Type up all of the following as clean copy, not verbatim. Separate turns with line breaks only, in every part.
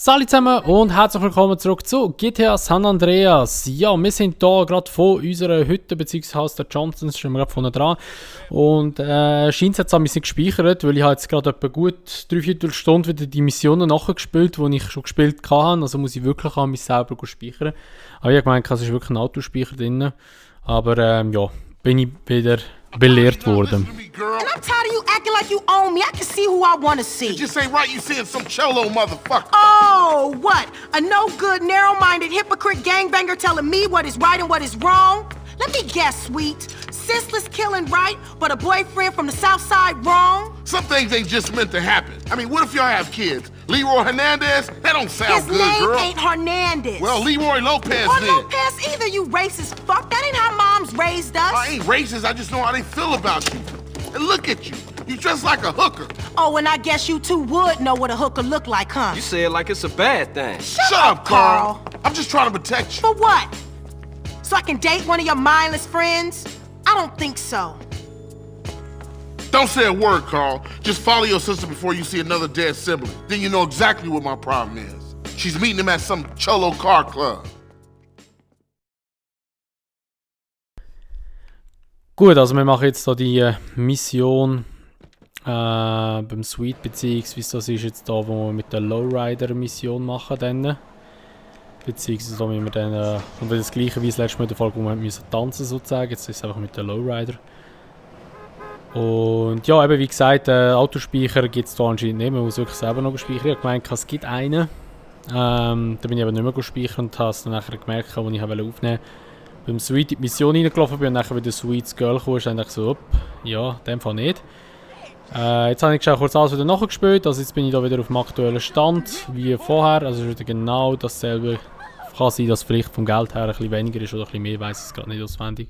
Salut zusammen und herzlich willkommen zurück zu GTA San Andreas. Ja, wir sind hier gerade von unserer Hütte bzw. Haus der Johnsons, stehen wir gerade vorne dran. Und scheint es jetzt ein bisschen gespeichert, weil ich habe jetzt gerade etwa gut 3/4 Stunde wieder die Missionen nachgespielt, die ich schon gespielt habe. Also muss ich wirklich an mich selber speichern. Aber ich habe gemeint, es ist wirklich ein Autospeicher drin. Aber ja, bin ich wieder belehrt worden.
And I'm tired of you acting like you own me. I can see who I want to see.
It just ain't right you seeing some cholo motherfucker.
Oh, what? A no-good, narrow-minded hypocrite gangbanger telling me what is right and what is wrong? Let me guess, sweet. Senseless killing right, but a boyfriend from the south side wrong?
Some things ain't just meant to happen. I mean, what if y'all have kids? Leroy Hernandez? That don't sound
His
good,
name
girl.
ain't Hernandez.
Well, Leroy Lopez
or
then.
Lopez either, you racist fuck. That ain't how moms raised us.
I ain't racist, I just know how they feel about you. And look at you. You dress like a hooker.
Oh, and I guess you two would know what a hooker look like, huh?
You say it like it's a bad thing.
Shut
up, Carl. I'm just trying to protect you.
For what? So I can date one of your mindless friends? I don't think so.
Don't say a word, Carl. Just follow your sister before you see another dead sibling. Then you know exactly what my problem is. She's meeting him at some cholo car club.
Gut, also wir machen jetzt hier die Mission beim Sweet, beziehungsweise das ist jetzt da, wo wir mit der Lowrider-Mission machen dann. Beziehungsweise da müssen wir dann, und das gleiche wie das letzte Mal in der Folge, wo wir müssen tanzen sozusagen, jetzt ist es einfach mit der Lowrider. Und ja, eben wie gesagt, Autospeicher gibt es da anscheinend nicht, man muss wirklich selber noch speichern. Ich habe gemeint, es gibt einen. Da bin ich aber nicht mehr gespeichert und habe es dann nachher gemerkt, als ich aufnehmen wollte. Beim Sweet in die Mission reingelaufen bin und dann wieder Sweets Girl kam, ist dann so, ja, in dem Fall nicht. Jetzt habe ich kurz alles wieder nachgespielt, also jetzt bin ich da wieder auf dem aktuellen Stand wie vorher, also es ist wieder genau dasselbe. Kann sein, dass vielleicht vom Geld her ein bisschen weniger ist oder ein bisschen mehr, ich weiß es gerade nicht auswendig.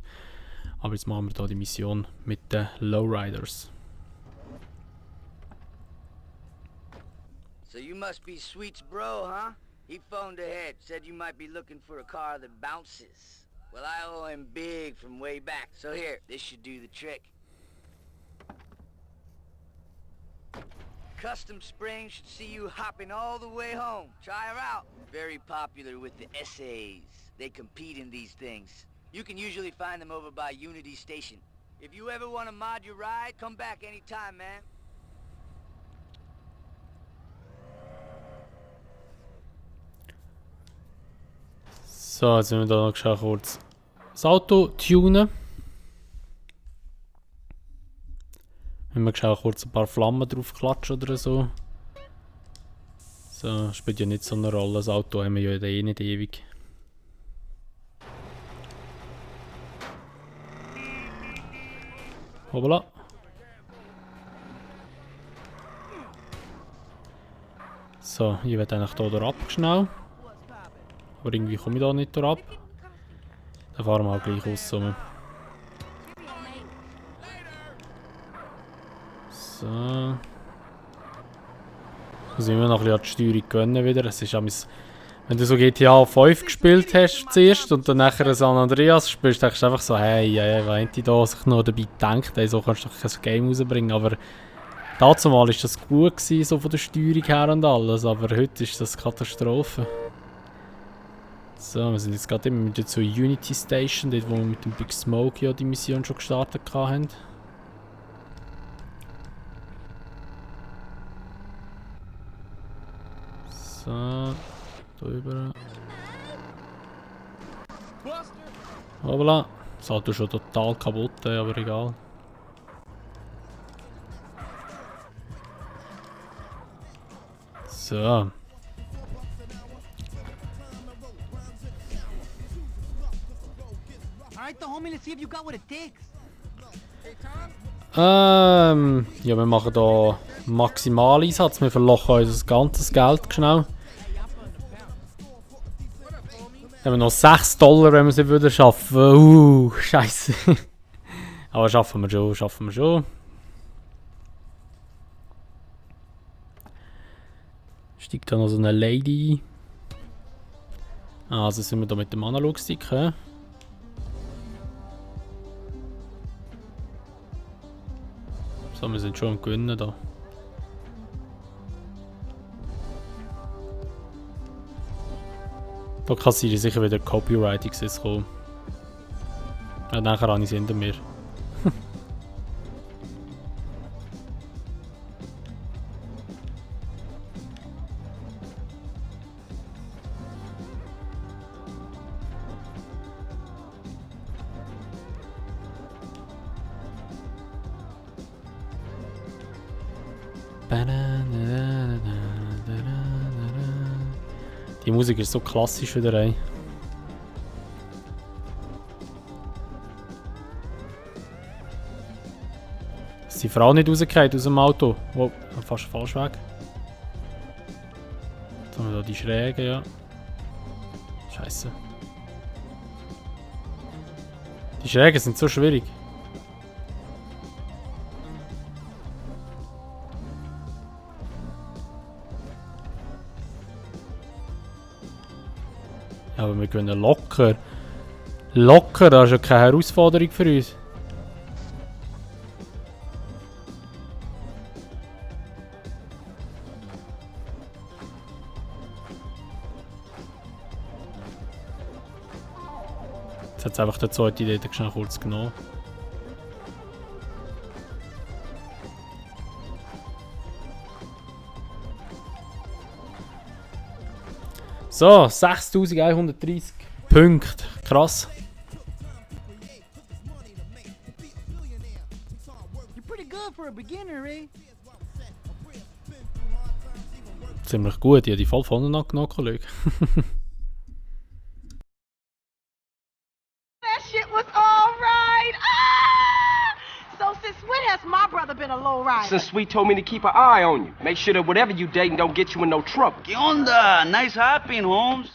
Aber jetzt machen wir hier die Mission mit den Lowriders.
So you must be Sweet's bro, huh? He phoned ahead, said you might be looking for a car that bounces. Well, I owe him big from way back, so here, this should do the trick. Custom Springs should see you hopping all the way home. Try her out. Very popular with the essays. They compete in these things. You can usually find them over by Unity Station. If you ever want to mod your ride, come back anytime, man.
So, jetzt müssen wir da noch kurz das Auto tunen. Wenn wir kurz ein paar Flammen drauf klatschen oder so. So, spielt ja nicht so eine Rolle, das Auto haben wir ja eh nicht ewig. Hoppla. So, ich werde eigentlich hier ab schnell. Aber irgendwie komme ich da nicht ab. Dann fahren wir halt gleich aus. So. Muss ich immer noch ein bisschen an die Steuerung gewöhnen wieder. Es ist wenn du so GTA 5 gespielt hast zuerst und dann nachher San Andreas spielst, denkst du einfach so, hey, wenn ich da sich noch dabei denkt, hey, so kannst du doch kein Game rausbringen. Aber dazu mal ist das gut gewesen, so von der Steuerung her und alles, aber heute ist das Katastrophe. So, wir sind jetzt gerade immer wieder zur Unity Station, dort wo wir mit dem Big Smoke ja die Mission schon gestartet haben. So, drüber. Hoppla, das Auto ist schon total kaputt, aber egal. So. Ja, wir machen hier Maximaleinsatz. Wir verlochen unser ganzes Geld schnell. Wir haben noch $6, wenn wir sie wieder schaffen. Scheiße. Aber schaffen wir schon, Steigt da noch so eine Lady ein. Also sind wir da mit dem Analogstick. So, wir sind schon am Gewinnen da. Da kassiere ich sicher wieder Copyright-Access kommen. Ja, nachher habe ich es hinter mir. Die Musik ist so klassisch wieder, ey. Ist die Frau nicht rausgefallen aus dem Auto? Wow, fast falsch weg. Jetzt haben wir da die Schräge, ja. Scheiße. Die Schrägen sind so schwierig. Ja, aber wir gewinnen locker. Locker, das ist ja keine Herausforderung für uns. Jetzt hat es einfach der zweite Idee schnell kurz genommen. So, 6130 Punkte. Krass.
You're pretty good for a beginner, eh?
Ziemlich gut, ich habe die voll vorne angenommen, Kollege.
That shit was alright. Ah! So since when has my brother been a low rider?
Since Sweet told me to keep an eye on you. Make sure that whatever you dating don't get you in no trouble.
¿Qué onda? Nice hopping, Holmes.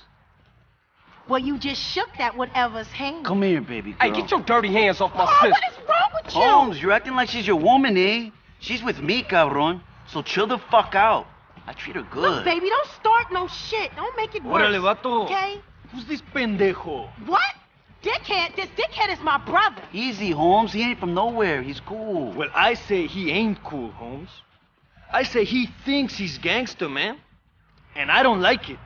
Well, you just shook that whatever's hand.
Come here, baby girl.
Hey, get your dirty hands off my
Oh,
sister.
what is wrong with you?
Holmes, you're acting like she's your woman, eh? She's with me, cabron. So chill the fuck out. I treat her good.
Look, baby, don't start no shit. Don't make it worse.
Órale, vato.
Okay?
Who's this pendejo?
What? Dickhead? This dickhead is my brother.
Easy, Holmes. He ain't from nowhere. He's cool.
Well, I say he ain't cool, Holmes. I say he thinks he's gangster, man. And I don't like it.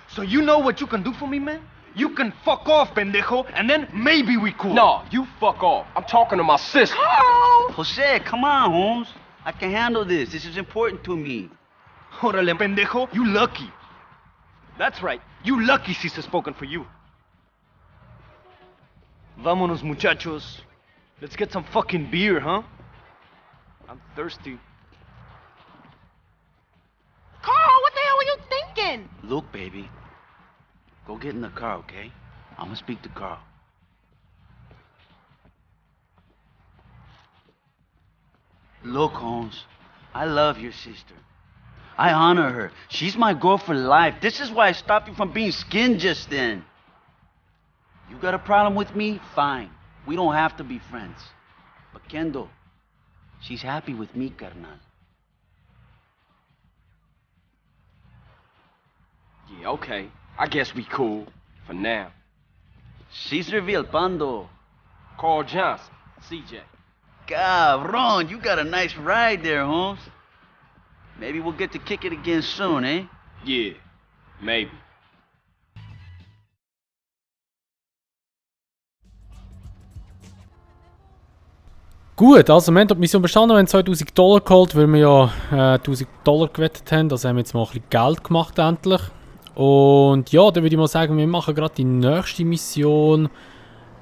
So you know what you can do for me, man? You can fuck off, pendejo, and then maybe we cool.
No, you fuck off. I'm talking to my sister.
Carl!
Jose, come on, Holmes. I can handle this. This is important to me.
Órale, pendejo, you lucky. That's right. You lucky Caesar spoken for you. Vámonos, muchachos. Let's get some fucking beer, huh? I'm thirsty.
Carl, what the hell were you thinking?
Look, baby. Go get in the car, okay? I'm gonna speak to Carl. Look, Holmes. I love your sister. I honor her. She's my girl for life. This is why I stopped you from being skinned just then. You got a problem with me? Fine. We don't have to be friends. But Kendall, she's happy with me, carnal.
Yeah, okay. I guess we cool. For now.
Cesar Villalpando.
Carl Johnson. CJ.
Cabron, you got a nice ride there, Holmes. Maybe we'll get to kick it again soon, eh?
Yeah. Maybe.
Gut, also wir haben die Mission bestanden, wir haben $2000 geholt, weil wir ja $1000 gewettet haben. Also haben wir jetzt mal ein bisschen Geld gemacht endlich. Und ja, dann würde ich mal sagen, wir machen gerade die nächste Mission.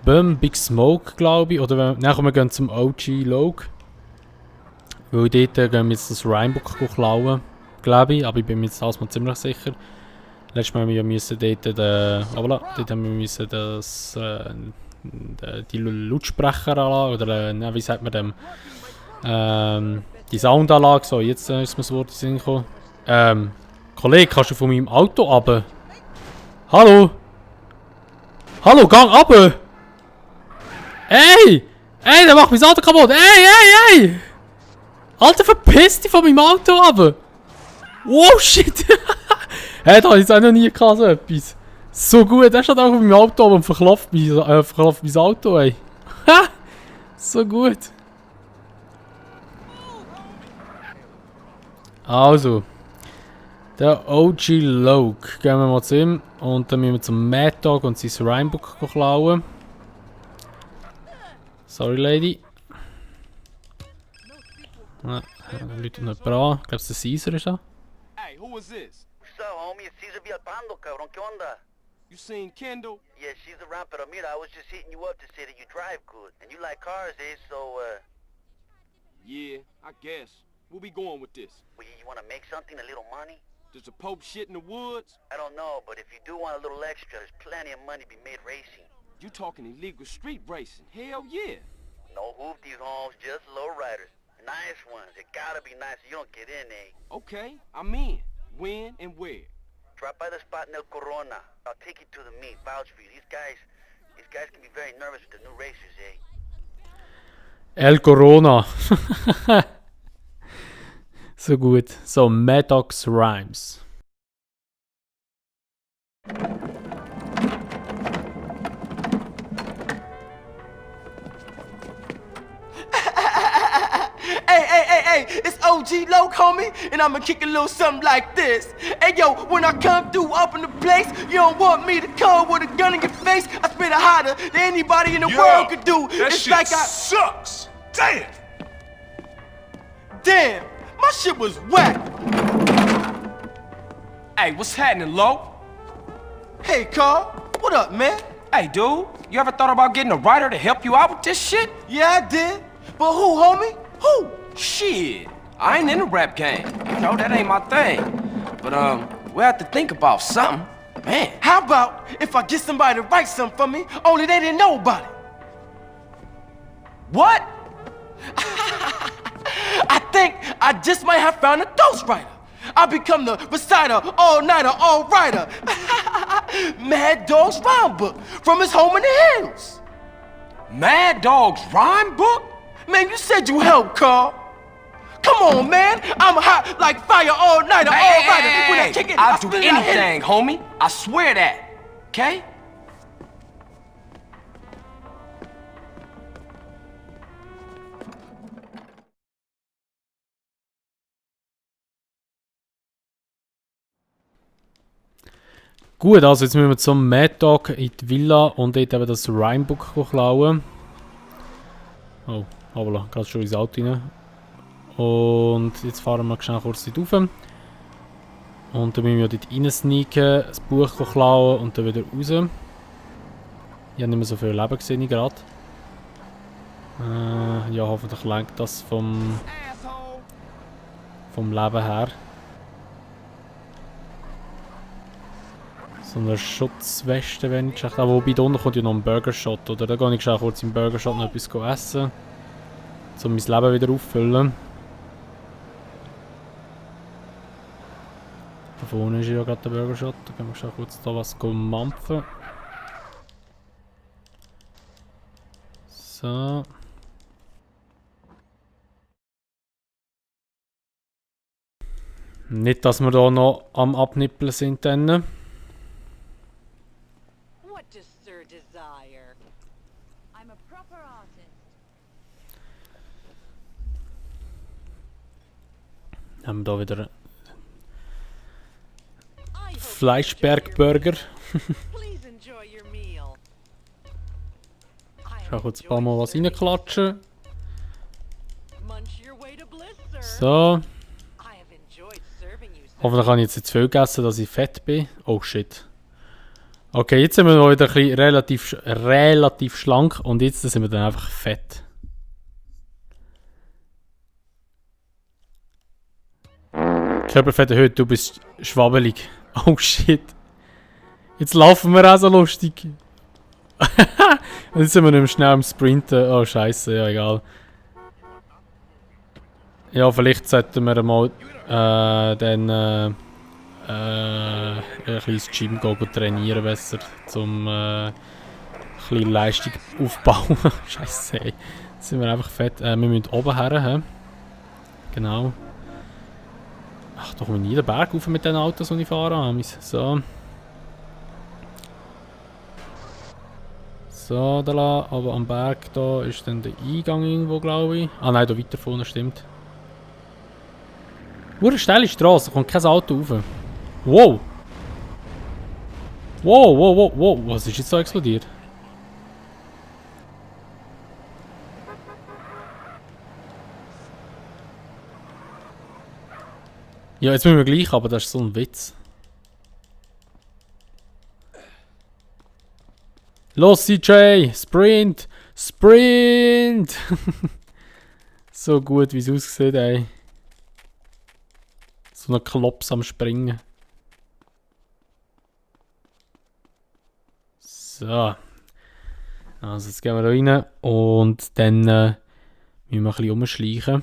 Boom, Big Smoke, glaube ich. Oder nein, wir gehen zum OG Log. Weil dort gehen wir jetzt das Rhinebook klauen, glaube ich. Aber ich bin mir jetzt alles mal ziemlich sicher. Letztes Mal haben wir müssen dort, dort haben wir müssen das, die Lautsprecheranlage, oder wie sagt man dem? Die Soundanlage, so, jetzt ist mir das Wort in den Sinn gekommen. Kollege, kannst du von meinem Auto runter? Hallo? Hallo, gang runter! Ey! Ey, der macht mein Auto kaputt! Ey! Alter, verpiss dich von meinem Auto runter! Wow, shit! Hey, da habe ich jetzt auch noch nie gehabt, so etwas. So gut, der steht auch auf meinem Auto und verklopft mein Auto, ey. Ha! So gut. Der OG Loke. Gehen wir mal zu ihm. Und dann müssen wir zum Mad Dog und sein Rhymebook klauen. Sorry, Lady. Ah, dann läutet noch jemand an. Ich glaube, der Caesar ist da.
Hey, who is this?
What's up, homie? It's Cesar Villalpando, cabrón. ¿Qué onda?
You seen Kendall?
Yeah, she's around, pero mira, I was just hitting you up to say that you drive good. And you like cars, eh? So,
Yeah, I guess. Where we going with this?
well, you want to make something, a little money?
Does the Pope shit in the woods?
I don't know, but if you do want a little extra, there's plenty of money to be made racing.
You talking illegal street racing? Hell yeah.
No hoopties, homes, just low riders. Nice ones. It gotta be nice so you don't get in, eh?
Okay, I'm in. When and where?
Drop by the spot in El Corona. I'll take you to the meet, vouch for you. These guys can be very nervous with the new racers, eh?
El Corona. So gut. So, Maddox Rhymes.
Hey, it's OG Loke, homie, and I'ma kick a little something like this. Hey, yo, when I come through up in the place, you don't want me to come with a gun in your face. I spit it harder than anybody in the world could do.
That
It's
shit
like
sucks. Damn.
Damn, my shit was whack.
Hey, what's happening, Lo?
Hey, Carl, what up, man?
Hey, dude, you ever thought about getting a writer to help you out with this shit?
Yeah, I did. But who, homie? Who?
Shit, I ain't in the rap game. You know, that ain't my thing. But, we have to think about something. Man.
How about if I get somebody to write something for me, only they didn't know about it?
What?
I think I just might have found a ghostwriter. I become the reciter, all-nighter, all-writer. Mad Dog's rhyme book from his home in the hills.
Mad Dog's rhyme book?
Man, you said you helped, Carl. Come on, man. I'm hot like fire, all-nighter, all-writer. When I kick it,
I'll do
spit it, I hit it.
anything, homie. I swear that. Okay?
Gut, also jetzt müssen wir zum Mad Dog in die Villa und dort eben das Rhymebook klauen. Oh, aber gerade schon ins Auto rein. Und jetzt fahren wir schnell kurz dort rauf. Und dann müssen wir dort rein sneaken, das Buch klauen und dann wieder raus. Ich habe nicht mehr so viel Leben gesehen gerade. Ja, hoffentlich lenkt das vom Leben her. So eine Schutzweste, wenn ich schlecht. Wobei da unten kommt ja noch ein Burger-Shot, oder? Da gehe ich schnell kurz im Burger-Shot noch etwas essen. Um mein Leben wieder auffüllen. Da vorne ist ja gerade der Burger-Shot. Da können wir schnell kurz da was mampfen. So. Nicht, dass wir da noch am Abnippeln sind dann.
What does Sir desire? I'm a proper artist.
Haben wir da wieder
I hope
Fleischberg-Burger.
Please enjoy your meal. I
Schau kurz ein paar Mal was reinklatschen.
Munch your way to bliss, sir.
So.
I have enjoyed serving you, sir.
Hoffentlich habe ich jetzt nicht zu viel gegessen, dass ich fett bin. Oh shit. Okay, jetzt sind wir noch wieder ein bisschen relativ schlank und jetzt sind wir dann einfach fett. Körperfett erhöht, du bist schwabbelig. Oh shit. Jetzt laufen wir auch so lustig. Und jetzt sind wir nicht mehr schnell am Sprinten. Oh scheiße, ja egal. Ja, vielleicht sollten wir mal dann ein kleines Gym gehen trainieren besser, um ein bisschen Leistung aufzubauen. Scheiße, ey. Jetzt sind wir einfach fett. Wir müssen oben her. He? Genau. Ach, doch mal nie den Berg rauf mit den Autos, die ich fahre. So. So, da lang. Aber am Berg da ist dann der Eingang irgendwo, glaube ich. Ah nein, da weiter vorne stimmt. Eine steile Straße, da kommt kein Auto rauf. Wow! Wow, wow, wow, wow. Was ist jetzt da explodiert? Ja, jetzt müssen wir gleich, aber das ist so ein Witz. Los, CJ! Sprint! Sprint! So gut, wie es aussieht, ey. So ein Klops am Springen. So. Also jetzt gehen wir da rein und dann müssen wir ein bisschen rumschleichen.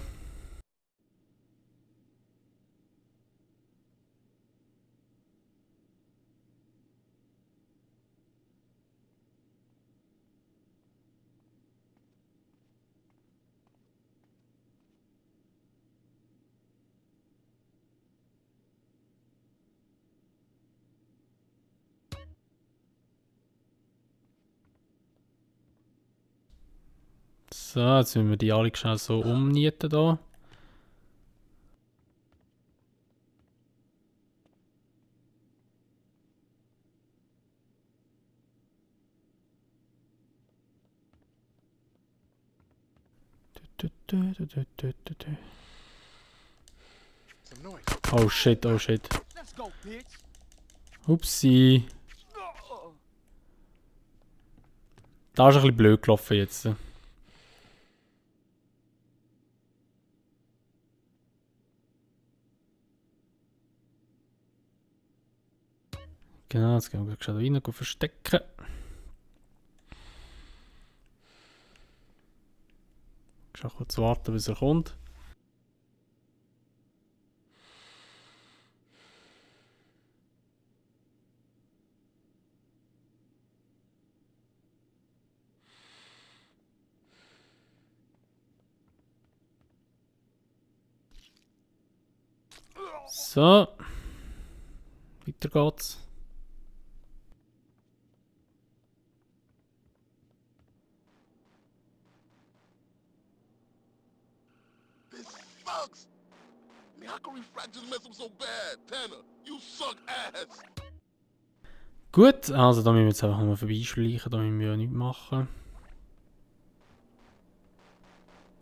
So, jetzt müssen wir die alle schnell so umnieten hier. Oh shit, oh shit. Upsi. Da ist ein bisschen blöd gelaufen jetzt. Genau, jetzt gehen wir gerade rein und verstecken. Ich muss kurz warten, bis er kommt. So. Weiter geht's.
Sucks. I mean, how can refractors mess up so bad? Tanner, you suck ass.
Gut, also da müssen wir jetzt einfach mal vorbeischleichen, da müssen wir ja nichts machen.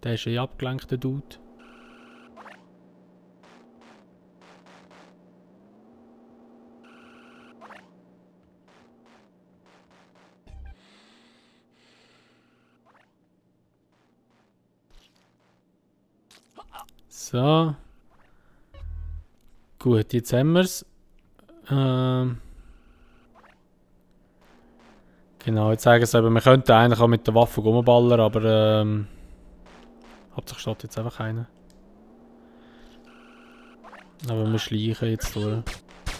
Der ist abgelenkt, der Dude. So. Gut, jetzt haben wir es. Genau, jetzt sagen sie eben, wir könnten eigentlich auch mit der Waffe rumballern, aber hauptsächlich steht jetzt einfach einer. Aber wir schleichen jetzt durch.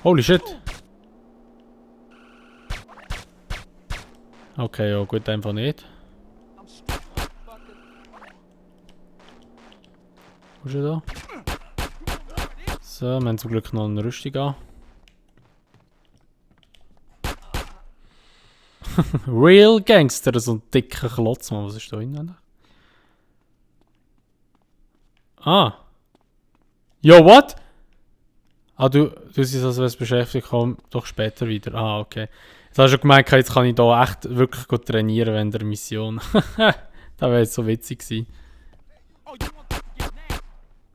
Holy shit! Okay, ja gut, einfach nicht. Wo ist er da? So, wir haben zum Glück noch eine Rüstung an. Real Gangster, so ein dicker Klotz, Mann. Was ist da hinten? Ah! Yo, what? Ah, du siehst, als wärst beschäftigt, komm doch später wieder. Ah, okay. Jetzt hast du schon gemeint, jetzt kann ich da echt wirklich gut trainieren während der Mission. Das wäre jetzt so witzig gewesen.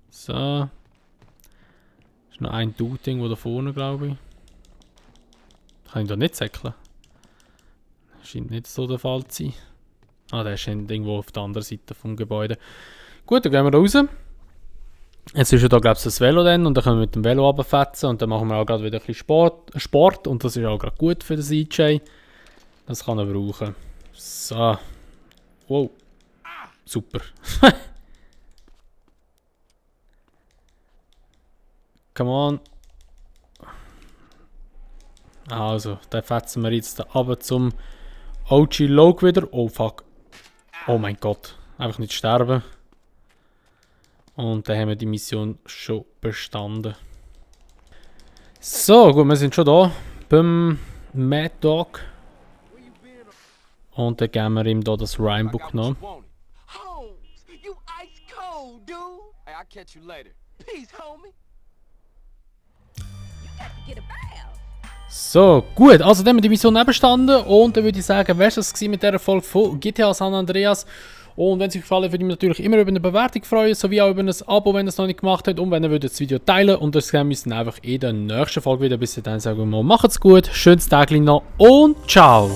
So. Ist noch ein Dude irgendwo da vorne, glaube ich. Kann ich da nicht säckeln? Scheint nicht so der Fall zu sein. Ah, der ist irgendwo auf der anderen Seite vom Gebäude. Gut, dann gehen wir raus. Jetzt ist ja da, glaube ich, das Velo dann und dann können wir mit dem Velo runterfetzen und dann machen wir auch gerade wieder ein bisschen Sport und das ist auch gerade gut für den CJ. Das kann er brauchen. So. Wow. Super. Come on. Also, dann fetzen wir jetzt da runter zum OG Logue wieder. Oh fuck. Oh mein Gott. Einfach nicht sterben. Und dann haben wir die Mission schon bestanden. So, gut, wir sind schon da beim Mad Dog. Und dann geben wir ihm da das Rhymebook noch.
Holmes, you ice cold, dude.
Hey, I'll catch you later.
Peace, homie.
So, gut, also dann haben wir die Mission überstanden und dann würde ich sagen, wär's das gewesen mit dieser Folge von GTA San Andreas. Und wenn es euch gefallen hat, würde ich mich natürlich immer über eine Bewertung freuen, sowie auch über ein Abo, wenn ihr es noch nicht gemacht habt. Und wenn ihr würdet das Video teilen und das sehen wir uns dann einfach in der nächsten Folge wieder. Bis dahin sagen wir mal, macht's gut, schönes Tag noch und ciao!